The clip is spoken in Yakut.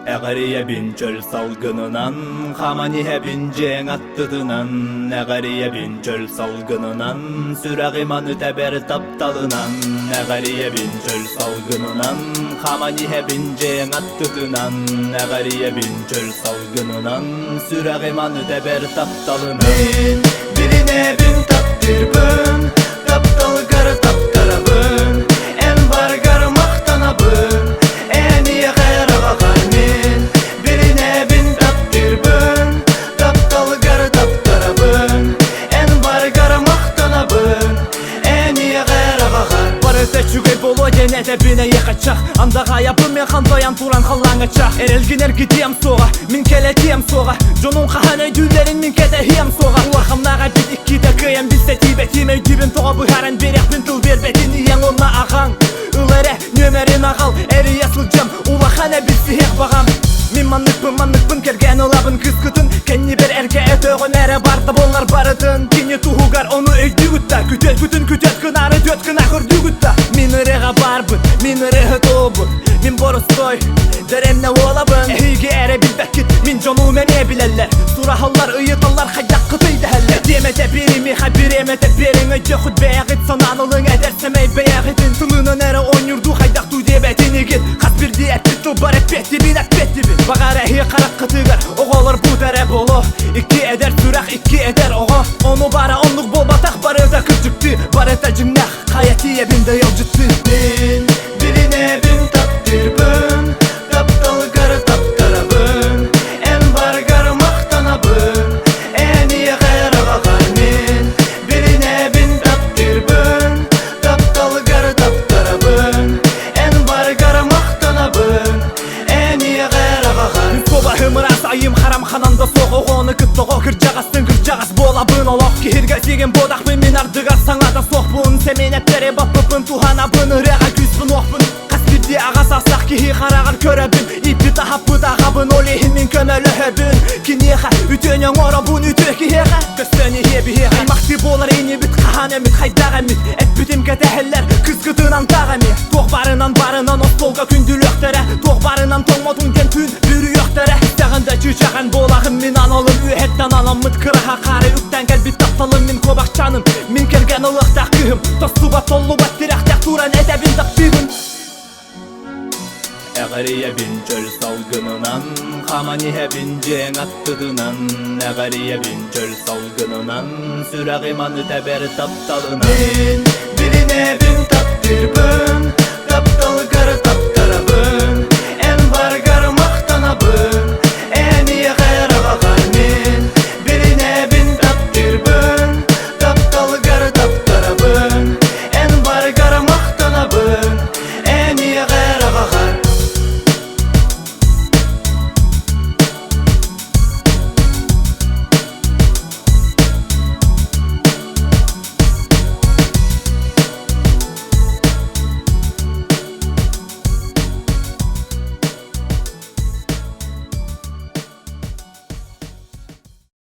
Эҕэрийэбин чөл салгынынан, хаман иһэбин дьиэҥ аттытынан, эҕэрийэбин чөл салгынынан, сүрэҕим аны тэбэр тапталынан, эҕэрийэбин чөл салгынынан, хаман иһэбин дьиэҥ аттытынан, эҕэрийэбин чөл салгынынан, сүрэҕим аны тэбэр тапталынан. Мин билинэбин таптыырбын, тапталгар таптарабын, эн баргар махтанабын, эн ийэҕэр аҕаҕар мин билинэбин таптыырбын, тапталгар таптарабын, эн баргар махтанабын, эн ийэҕэр аҕаҕар. Барыта үчүгэй буолуо диэн этэбин эйиэхэ чах. Андаҕайабын мен хантайан туран халлааҥҥа чах. Эрэлгин эргитиэм суоҕа, мин кэлэтиэм суоҕа. Дьонуҥ хаһан өйдүүллэрин мин кэтэһиэм суоҕа. Улаханнаах эбит иккитэ кыайан билсэтиибэтим өйдүүбүн тоҕо быһааран биэриэхпин тыл биэрбэтин ийэҥ уонна аҕаҥ. Ыл эрэ, нүөмэрин аҕал, эрийэ сылдьам, улахан эбилсиһиэх баҕам. Мин манныкпын, манныкпын кэргэн ылабын кыскытын Кэннибэр эргэ өтөҕүм эрэ барда буоллар барытын Кини туһугар ону өйдүүгүт да Күтүөт күтүөт гынаары түөт гына көрдүүгүт да Мин ырыаҕа барбыт, мин ырыаһыт уолбут Мин боростой, дэрэмнэ уолабын Эһиги эрэ билбэккит, мин дьонум эмиэ билэллэр Сураһаллар, ыйыталлар хайдаххытый дэһэллэр Диэмэтэ биэримиэхэ бириэмэтэ биэриҥ Өйдөхүт бэйэҕит санаан ылыҥ эдэр сэмэй бэйэҕитин Тылынан эрэ оонньуурдуу хайдахтуу диэбэтинигит Хас биирдии эппит тылбар эппиэттибин эппиэттибин Баҕар эһиги хараххытыгар оҕолор буут эрэ буолуо Икки эдэр сүрэх, икки эдэр оҕо Ону баара оннук буолбатах барыта кырдьыктыы Барыта дьиҥнээх хайа тиийэбин да ыалдьыттыы Мин билинэбин таптыырбын, тапталгар таптарабын, эн баргар махтанабын, эн ийэҕэр аҕаҕар мин билинэбин таптыырбын, тапталгар таптарабын, эн баргар махтанабын, эн ийэҕэр аҕаҕар. Кубаһым ыраас айым харам ханан да суох оҕону кытта оҕо кырдьаҕастын кырдьаҕас буолабын олох киһиргэ сиигин буодахпын мин ардыгар саҥата суохпун сэмиэнэптэри баппыппын туһанабын ырыаҕа күүспүн уохпун хас биирдии аҕа саастаах киһи хараҕар көрөбүн ииппит аһаппыт аҕабын ол иһин мин көмөлөһөбүн киниэхэ үтүөнү оҥоробун үтүө киһиэхэ көстөн иһиэ биһиэхэ аймахтыы буолар инибит хаһан эмит хайдах эмит эппитим кэтэһэллэр кыскытынан таах эмиэ туох барынан барынан остуолга күндүлүөхтэрэ туох барынан тоҥмотуҥ диэн түүн бүрүйүөхтэрэ истэҕин да чыычаҕын буолаҕын мин аналым үөһэттэн анаммыт кыраһа хаары үктэн кэлбит тапталым мин куобахчааным мин кэргэн ылыахтаах кыыһым тостубат толлубат тирэхтээх туран этэбин таптыыбын. Эҕэрийэбин чөл салгынынан, хаман иһэбин дьиэҥ аттытынан, эҕэрийэбин чөл салгынынан, сүрэҕим аны тэбэр тапталынан. Мин билинэбин таптыырбын,